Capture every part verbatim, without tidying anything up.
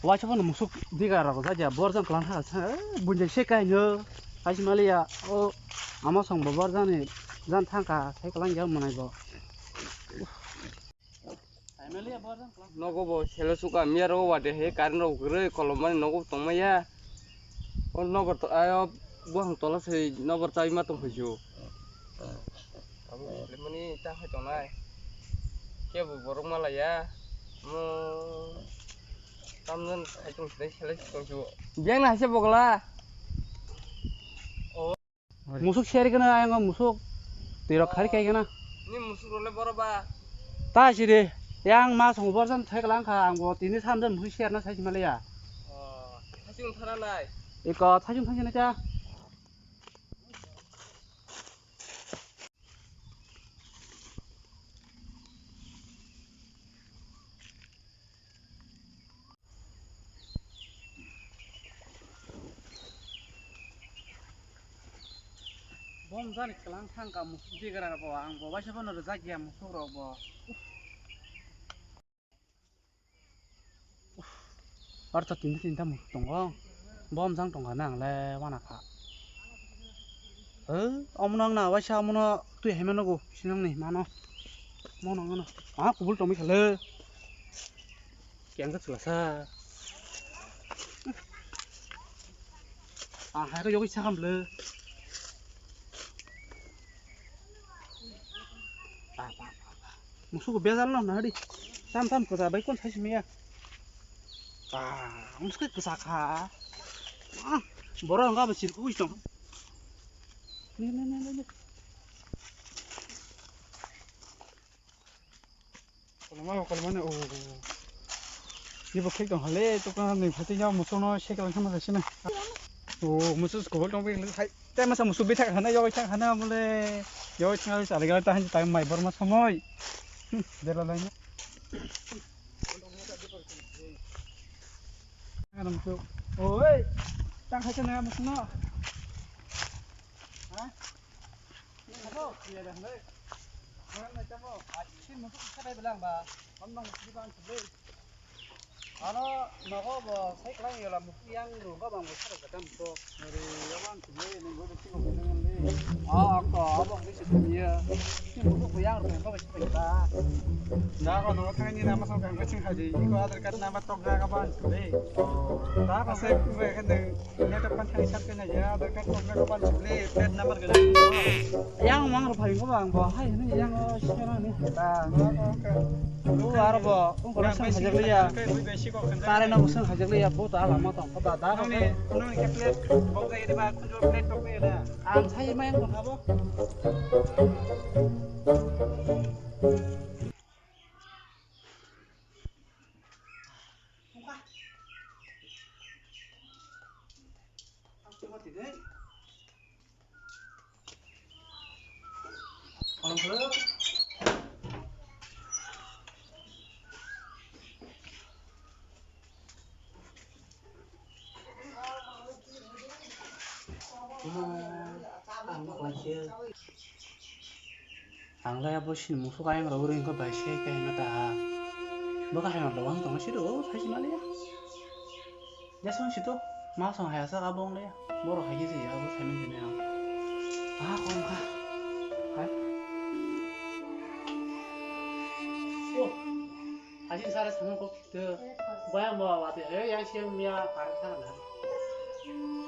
Waisa phano musuk diga rok jak ya, bor jang klang thang sa, bunjai se kainwi, kaisa maliya, o ama song bo bor jani jan thang kha, sai klang ya manai bo. Nogo bo selo suka miya rogo wade he current rok kwrwi kolom mani nogo tongmaya. O nogor to ayo buhang tola se nogor chawi ma tong phaisu. Abo mani ta hai tongnai. Kebo borok malaya. Mo tamjani hai tong sele sele tongsu. Biyang na hai se bogla. Musuk seri kana ayang musuk. Twi rok khari kai kana. Ni musuk role boro ba. Ta siri. Yang ma song bor jan thai kalang kha ang bo tini san jan musuk ser na sai maliya. Oh, thasing thana nai. Iko thasing thasing na cha. Bom jani kwlang thang ka musuk digra bo, ang bo waisa bono rwjak ya musuk rok bo. Uff. Uff. Aro to tinta tinta musuk tongo. Bom jang tongkha na ang le wana kha. Hei, omono ang na waisa omono twi hai mano go sinang ni mano. Mono ang no. Ah, kubul tongwi khale. Kiyang khe chwlasa. Ah, hai ko yogwi sakam le. Ba, ba, ba, ba. Musugo bejal no nahadi. Tam tam kwsa bai kon sai simiya. Ba, musugo kwsa kha. Ah, boro nga ba sirku tong. Ne, ne, ne, ne, ne. Koloma, koloma ne, oh. Ni bo khek tong hale, to ka ni phati nya muso no se kalang khama sina. Oh, muso ko tong bai hai. Tai masa muso bi thak hana, yo thak hana mole. Yo thak hana sale ga ta han ta mai bor ma samoi. Dela lai na. Kana muso. Oh, ei. Tang hai na muso no. Ha? Ano, nogo nogo bo sai kwlai yola mukhung yang rw go bang bo sara jaka mukhung. Ori, abo ang thumui ni bo siko kene ngan le. Ah, ang to abo ni se thumui ya. Ni mukhung ko yang rw go ba siko ta. Da ko nogo thang ni nama song kang ko ching haji. Iko Aadhaar card number tok jaga ba ang thumui. Da ko se ko kene. Nya to pan thani sat kena ya, Aadhaar card tok jaga ba ang thumui. Plate number gana. Yang mang rw phai ko bang bo. Hai ni yang o sera ni. Da. Lu aro bo, ung ko sang hajak liya. Tare no sang hajak liya, bo ta lama tong ko da da ko. Noni, noni ke plate, bok da iri ba, kunjo plate bok da iri. Ang sai ma yang ko habo. Tungka. Ang tungka ti dei. Kolom khuluk. Ang le abo sini musuk ayang rok ring ko bai se kaima ta. Bo ka hayang rok ang tong si do sai si maliya. Ya song si to ma song haya sa ka bong le. Boro hai si ya bo sai min jene ang. Ah, kong ka. Hai. Oh. Hai si sare samung ko. Te, bayang bo wate, eh, yang siang mia parang sana na.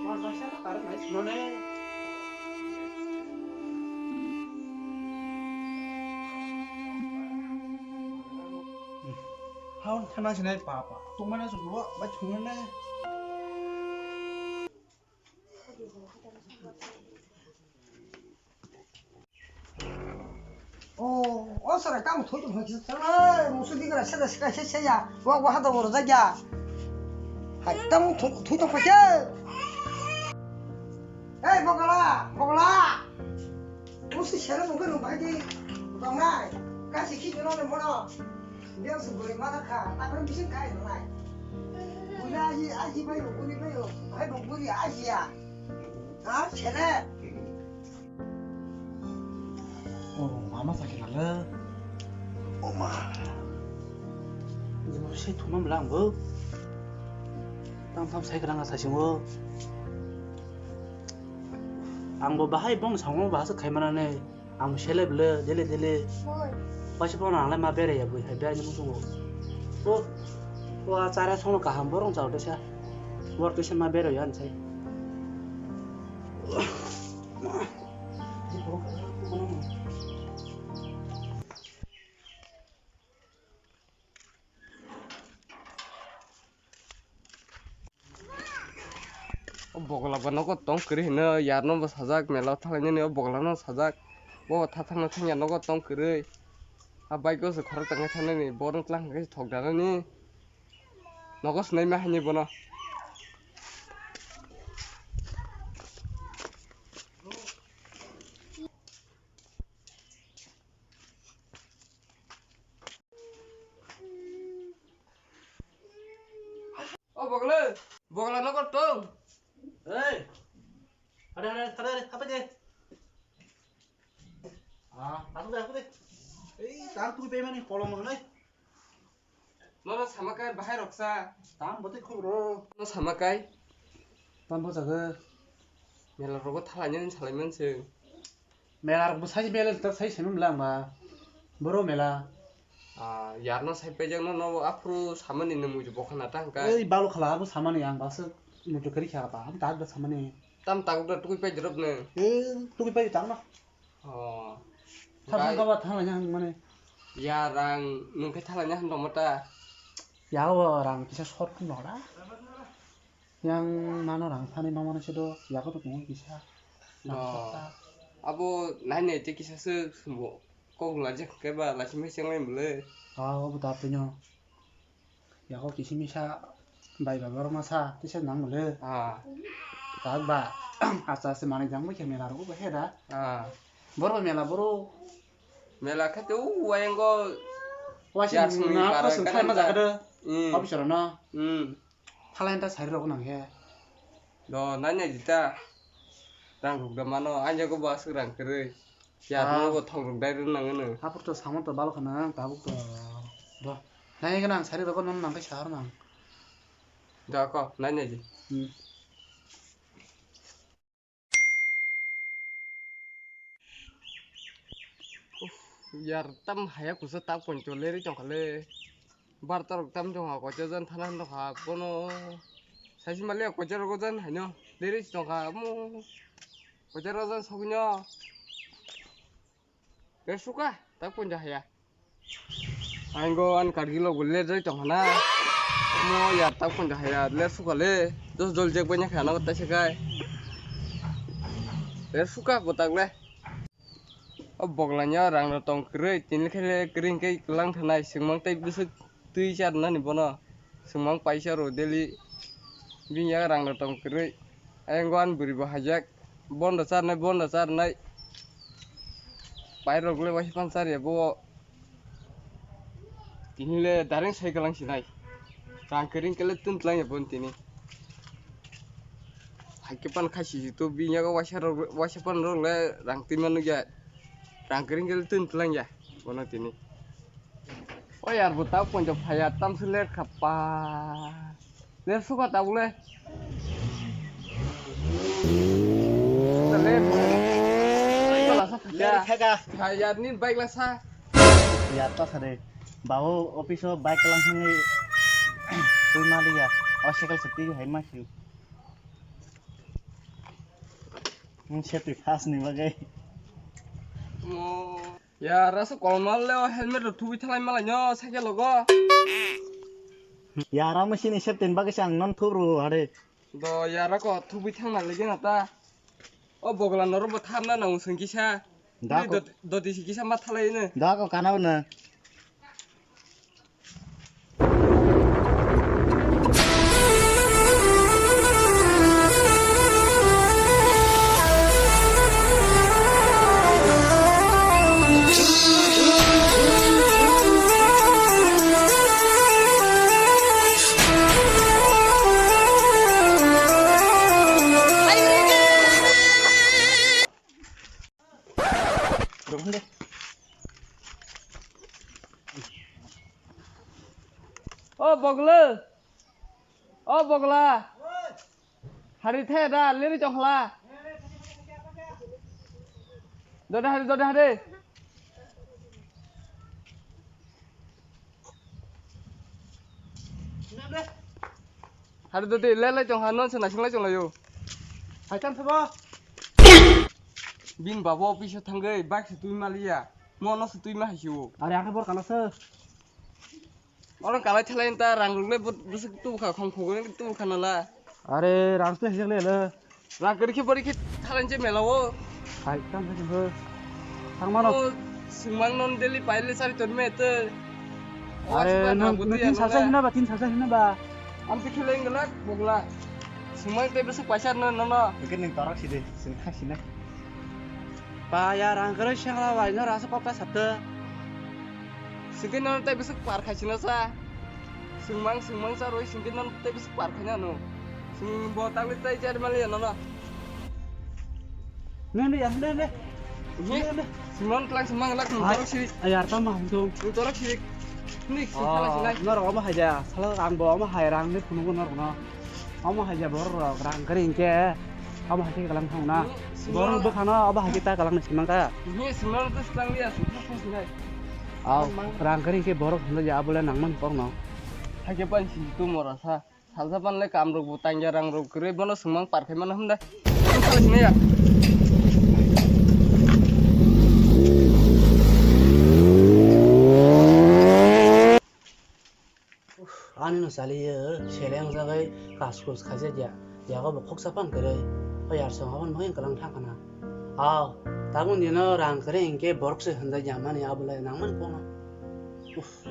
Mas, mas sana parang na, mana? Haun, thana sinai papa. Tung mana suruh, ba thungna. Oh, oh, sir, tamo thoi tong kha, sir, musu di kara, sir, sir, sir, sir, ya. Wa, wa, hada boro jagya. Hai, tamo thoi tong kha, sir. Hey, bogala, bogala. Musu sir, mungkin nung bahai di. Bang nai. Kasi ki jono ne mono. Dia su gori mana kha, apa bisa kai nai. Guna aji, aji bai, guni bai, hai bang guni aji ya. Ha, sir. Oh, mama sakit lala. Oh, ma. Ini mau saya cuma bilang, Bu. Tang tang sai kwrwng sasingo. Ang bo bahai bong sango bahasa khai manane. Ang seleb le dele dele. Paisa bono ang le ma bere ya bui hai bere ni musungo. O, o a chara songno kaham borong chao desa. Work desa ma bere ya ansai. O bogla bo nogo tong kwrwi hino, yarno bo sajak, mela o thanglainani o bogla no sajak. Bo tha thangna thangya nogo tong kwrwi. A bike o se khorok tangwi thangnani, borok tlang hwnkhe thok danani. Nogo swnai ma haini bono. O bogla, bogla nogo tong. Ei. Hade, hade, hade, hade, hade. Ah, aku deh, aku deh. Ei, tar tu pe mani kolom nai. Nono sama kai bahai roksa. Tam bote khobro. No sama kai. Tam bo jaga. Mela rogo thalanya ni salai manse. Mela rok bo sai mela ta sai semi mela ma. Boro mela. Ah, yarno sai pejak no no aphuru samani no muju bokhana ta hwnkhe. Ei balo khala abo samani ang baksa muju kari kha ba. Am ta da samani. Tam tak da tukui pejrop ne. Ei tukui pejak no. Oh. Thang thang kaba thang laina hang mane. Ya rang nung khe thang laina hang tongma ta. Ya o rang kisa short phone nora. Yang mano rang thani mamano se do ya ko to kisa. Rang short ta. Abo nai nai te kisa se sumbo kok la je khe ba la simi se ngai mle. Ah, obo ta pinyo. Yako kisi misa bai ba borok masa tisa nang mole. Ah. Tak ba asta asta manai jang bai khe mela rok bai khe da. Ah. Boro mela boro. Mela khe tu wayango. Waising na para ko sung khai ma jaga de. Hmm. Officer no. Hmm. Thalai ta sari rok nang khe. Do nai nai jita. Rang ruk da mano anja ko ba asuk rang kwrwi. Ya, ah, bo thong rok dai rwna nang ano. Hapor to samon to balo khana ang tabuk to. Do. Nai gana ang sari rogo non nang kai sahar nang. Da ko, nai nai di. Hmm. Uf, yar tam haya kusa tak poncho leri tong khale. Bar torok tam tong ha kocha jan thana tong ha bono. Saisi mali kocha rogo jan haino leri tong ha mo. Kocha rogo jan sogno. Ler suka, tak punja haya. Aingo an Kargil o bo ler jai tong hana. Mo ya tak punja haya, ler suka le. Dos dol jek banya khana tai sekai. Ler suka bo tak le. O boglanya rang no tong kwrwi, tini khe le kwrwi hwnkhe lang thanai, swngmang tei bwswk twi charwnani bono. Swngmang paisa rw daily. Bini yak rang no tong kwrwi. Ayang go ani bwrwi bo haijak. Bondo charnai, bondo charnai. Pairok le waisa phano charya bo. Tini le dareng sai kwlang sinai. Rang kwrwi hwnkhe le tun twlang ya bo tini. Hai khe pan khai si to bini yago waisa rok, waisa pan rok le rang twi ma nukya. Rang kwrwi hwnkhe le tun twlang ya bono tini. O yar bo ta ponjo phaiya tamse ler kha pa. Ler suka ta bole. Ta ler. Bike la sa phaiya. Ler kha ga. Phaiya ni bike la sa. Ya ta sare. Bawo office o bike lang hwnwi twi ma liya. O cycle se twi hai ma si. Mung se twi khas ni bagai. Mo. Ya, rasu kolmal le o helmet rok thubui thalai malai no cycle logo. Ya, ramo sini septen bagwi se ang non thubru hare. Do ya rako thubui thangna legi na ta. O bogla norok bo thamna nang sung kisa. Da ko. Dot-, doti si kisa ma thalai no. Da ko kana na. O bogla. O bogla. Hari the da, leri chong khla. Dode hari, dode hari. Hari dode, le le chong ha, non se nasing le chong layo. Hai tam sabo. Bin babo office o thangwi bike se twi maliya. Mo no se twi ma hai siwo. Are, ang bor kana se. Orang kalai thalai ta rang rok le bwswk tubukha, khong khogwi tubukha nala. Are, rang se hijak le le. Rang kwrwi khe bori khe thalai je mela o. Hai, tang khe bo. Thang mano. O, swngmang non daily paile sari ton me te. O, Are, aswk nang rang bwtwi tin ano salsa le. Hina ba, tin salsa hina ba. Am te khele ngla bogla. Swngmang te bwswk paisa no, no, no. Oke, ning torok sidi, swng thang sinai. Ba, ya, rang kwrwi sengla bai, no rasa kok ta sapte. Singke nono tei bwswk par khai sino sa. Swngmang, swngmang sa roi singke nono tei bwswk par khai nano. Swng bo tangli tei jar mali nono. Ne, ne, ya, ne, ne. Ni? Ne, ne. Swngmang tlang swngmang lak nung Ai, torok sirik. Ai, yar tama hum tu. Nung torok sirik. Ni, swngmang sinai. Norok omo hai ja, salo ang bo omo hai rang ni phunuk norok no. Omo hai je borok rok rang kwrwi hinkhe omo hai khe kwlang thangna. Borok bwkhano obo hai khe ta kwlangni simang kha. Ni simang to swkang liya, swkang sinai. Aw, rang kwrwi hinkhe borok hwnwi ya abole nangmani kokno. Hai khe pan si tu mora sa. Salsa pan le kam rok bo tangya rang rok kwrwi bono swngmang par khai mano hwnda. Swkang sinai ya. Ani no chaliyo, seleng jagai kaskus khaijak ya, yago bo khoksa pan kwrwi, o yar song aboni bagwi kwlang thang kana. Aw, tabuk nino rang kwrwi hinkhe borok se hwnjak ya mani abole nangmani kokno. Uff.